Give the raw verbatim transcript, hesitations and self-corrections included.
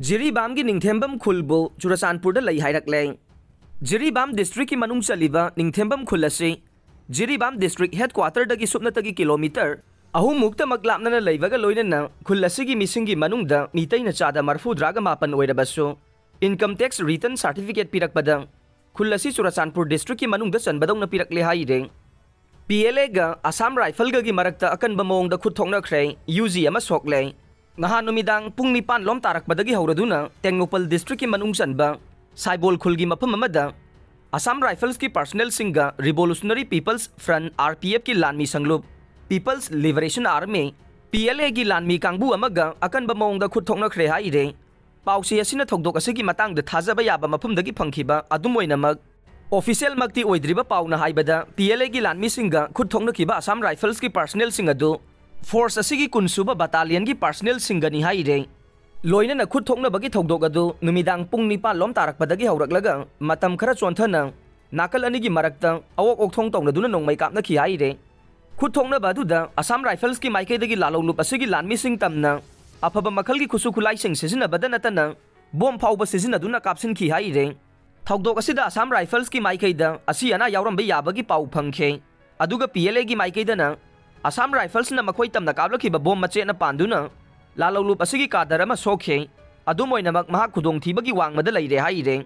ꯖꯤꯔꯤꯕꯥꯝꯒꯤ ꯅꯤꯡꯊꯦꯝꯕꯝ ꯈꯨꯜꯕꯨ ꯆꯨꯔꯆꯥꯟꯄꯨꯔꯗ ꯂꯩ ꯍꯥꯏꯔꯛꯂꯦ꯫ ꯖꯤꯔꯤꯕꯥꯝ ꯗꯤꯁꯇ꯭ꯔꯤꯛꯀꯤ ꯃꯅꯨꯡ ꯆꯜꯂꯤꯕ ꯅꯤꯡꯊꯦꯝꯕꯝ ꯈꯨꯜ ꯑꯁꯤ ꯖꯤꯔꯤꯕꯥꯝ ꯗꯤꯁꯇ꯭ꯔꯤꯛ ꯍꯦꯗꯀ꯭ꯋꯥꯇꯔꯗꯒꯤ ꯁꯨꯞꯅꯇꯒꯤ ꯀꯤꯂꯣꯃꯤꯇꯔ ꯑꯍꯨꯝ ꯃꯨꯛꯇꯃꯛ ꯂꯥꯞꯅꯅ ꯂꯩꯕꯒ ꯂꯣꯏꯅꯅ ꯈꯨꯜ ꯑꯁꯤꯒꯤ ꯃꯤꯁꯤꯡꯒꯤ ꯃꯅꯨꯡꯗ ꯃꯤꯇꯩꯅ ꯆꯥꯗ ꯃꯔꯐꯨꯗ꯭ꯔꯥꯒ ꯃꯥꯄꯟ ꯑꯣꯏꯔꯕꯁꯨ, ꯏꯟꯀꯝ ꯇꯦꯛꯁ ꯔꯤꯇꯟ ꯁꯥꯔꯇꯤꯐꯤꯀꯦꯠ ꯄꯤꯔꯛꯄꯗ ꯈꯨꯜ ꯑꯁꯤ ꯆꯨꯔꯆꯥꯟꯄꯨꯔ ꯗꯤꯁꯇ꯭ꯔꯤꯛꯀꯤ ꯃꯅꯨꯡꯗ ꯆꯟꯕꯗꯧꯅ ꯄꯤꯔꯛꯂꯦ ꯍꯥꯏꯔꯦ꯫ ꯄꯤ ꯑꯦꯜ ꯑꯦꯒ ꯑꯁꯥꯝ ꯔꯥꯏꯐꯜꯒꯒꯤ ꯃꯔꯛꯇ ꯑꯀꯟꯕ ꯃꯑꯣꯡꯗ ꯈꯨꯠ ꯊꯣꯛꯅꯈ꯭ꯔꯦ, ꯌꯨ ꯖꯤ ꯑꯃ ꯁꯣꯛꯂꯦ꯫ ꯅꯍꯥꯟ ꯅꯨꯃꯤꯗꯥꯡ ꯄꯨꯡ ꯅꯤꯄꯥꯟ ꯂꯣꯝ ꯇꯥꯔꯛꯄꯗꯒꯤ ꯍꯧꯔꯗꯨꯅ ꯇꯦꯡꯅꯧꯄꯜ ꯗꯤꯁꯇ꯭ꯔꯤꯛꯀꯤ ꯃꯅꯨꯡ ꯆꯟꯕ ꯁꯥꯏꯕꯣꯜ ꯈꯨꯜꯒꯤ ꯃꯐꯝ ꯑꯃꯗ ꯑꯁꯥꯝ ꯔꯥꯏꯐꯜꯁꯀꯤ ꯄꯥꯔꯁꯅꯦꯜꯁꯤꯡꯒ revolutionary people's front, R P ꯑꯦꯐꯀꯤ ꯂꯥꯟꯃꯤ ꯁꯪꯂꯨꯞ people's liberation army, P L ꯑꯦꯒꯤ ꯂꯥꯟꯃꯤ ꯀꯥꯡꯕꯨ ꯑꯃꯒ ꯑꯀꯟꯕ ꯃꯑꯣꯡꯗ ꯈꯨꯠ ꯊꯣꯛꯅꯈ꯭ꯔꯦ ꯍꯥꯏꯔꯦ꯫ ꯄꯥꯎꯆꯦ ꯑꯁꯤꯅ ꯊꯧꯗꯣꯛ ꯑꯁꯤꯒꯤ ꯃꯇꯥꯡꯗ ꯊꯥꯖꯕ ꯌꯥꯕ ꯃꯐꯝꯗꯒꯤ ꯐꯪꯈꯤꯕ꯫ ꯑꯗꯨꯝ ꯑꯣꯏꯅꯃꯛ, ꯑꯣꯐꯤꯁꯤꯌꯦꯜꯃꯛꯇꯤ ꯑꯣꯏꯗ꯭ꯔꯤꯕ ꯄꯥꯎꯅ ꯍꯥꯏꯕꯗ, ꯄꯤ ꯑꯦꯜ ꯑꯦꯒꯤ ꯂꯥꯟꯃꯤꯁꯤꯡꯒ ꯈꯨꯠ ꯊꯣꯛꯅꯈꯤꯕ ꯑꯁꯥꯝ ꯔꯥꯏꯐꯜꯁꯀꯤ ꯄꯥꯔꯁꯅꯦꯜꯁꯤꯡ ꯑꯗꯨ ꯐꯣꯔꯁ ꯑꯁꯤꯒꯤ ꯀꯨꯟꯁꯨꯕ ꯕꯇꯥꯂꯤꯌꯟꯒꯤ ꯄꯥꯔꯁꯅꯦꯜꯁꯤꯡꯒꯅꯤ ꯍꯥꯏꯔꯦ꯫ ꯂꯣꯏꯅꯅ ꯈꯨꯠ ꯊꯣꯛꯅꯕꯒꯤ ꯊꯧꯗꯣꯛ ꯑꯗꯨ ꯅꯨꯃꯤꯗꯥꯡ ꯄꯨꯡ ꯅꯤꯄꯥꯟ ꯂꯣꯝ ꯇꯥꯔꯛꯄꯗꯒꯤ ꯍꯧꯔꯛꯂꯒ ꯃꯇꯝ ꯈꯔ ꯆꯣꯟꯊꯅ ꯅꯥꯀꯜ ꯑꯅꯤꯒꯤ ꯃꯔꯛꯇ ꯑꯋꯣꯛ ꯑꯣꯛꯊꯣꯡ ꯇꯧꯅꯗꯨꯅ ꯅꯣꯡꯃꯩ ꯀꯥꯞꯅꯈꯤ ꯍꯥꯏꯔꯦ꯫ ꯈꯨꯠ ꯊꯣꯛꯅꯕ ꯑꯗꯨꯗ ꯑꯁꯥꯝ ꯔꯥꯏꯐꯜꯁꯀꯤ ꯃꯥꯏꯀꯩꯗꯒꯤ ꯂꯥꯜꯍꯧꯂꯨꯞ ꯑꯁꯤꯒꯤ ꯂꯥꯟꯃꯤꯁꯤꯡ ꯇꯝꯅ ꯑꯐꯕ ꯃꯈꯜꯒꯤ ꯈꯨꯠꯁꯨ ꯈꯨꯠꯂꯥꯏꯁꯤꯡ ꯁꯤꯖꯤꯟꯅꯕꯗ ꯅꯠꯇꯅ ꯕꯣꯝ ꯐꯥꯎꯕ ꯁꯤꯖꯤꯟꯅꯗꯨꯅ ꯀꯥꯞꯁꯤꯟꯈꯤ ꯍꯥꯏꯔꯦ꯫ ꯊꯧꯗꯣꯛ ꯑꯁꯤꯗ ꯑꯁꯥꯝ ꯔꯥꯏꯐꯜꯁꯀꯤ ꯃꯥꯏꯀꯩꯗ ꯑꯁꯤ ꯑꯅꯥ ꯌꯥꯎꯔꯝꯕ ꯌꯥꯕꯒꯤ ꯄꯥꯎ ꯐꯪꯈꯤ꯫ ꯑꯗꯨꯒ ꯄꯤ ꯑꯦꯜ ꯑꯦꯒꯤ ꯃꯥꯏꯀꯩꯗꯅ ꯑꯁꯥꯝ ꯔꯥꯏꯐꯜꯁꯅ ꯃꯈꯣꯏ ꯇꯝꯅ ꯀꯥꯞꯂꯛꯈꯤꯕ ꯕꯣꯝ ꯃꯆꯦꯠꯅ ꯄꯥꯟꯗꯨꯅ ꯂꯥꯜꯍꯧꯂꯨꯞ ꯑꯁꯤꯒꯤ ꯀꯥꯗꯔ ꯑꯃ ꯁꯣꯛꯈꯤ꯫ ꯑꯗꯨꯝ ꯑꯣꯏꯅꯃꯛ, ꯃꯍꯥꯛ ꯈꯨꯗꯣꯡꯊꯤꯕꯒꯤ ꯋꯥꯡꯃꯗ ꯂꯩꯔꯦ ꯍꯥꯏꯔꯦ꯫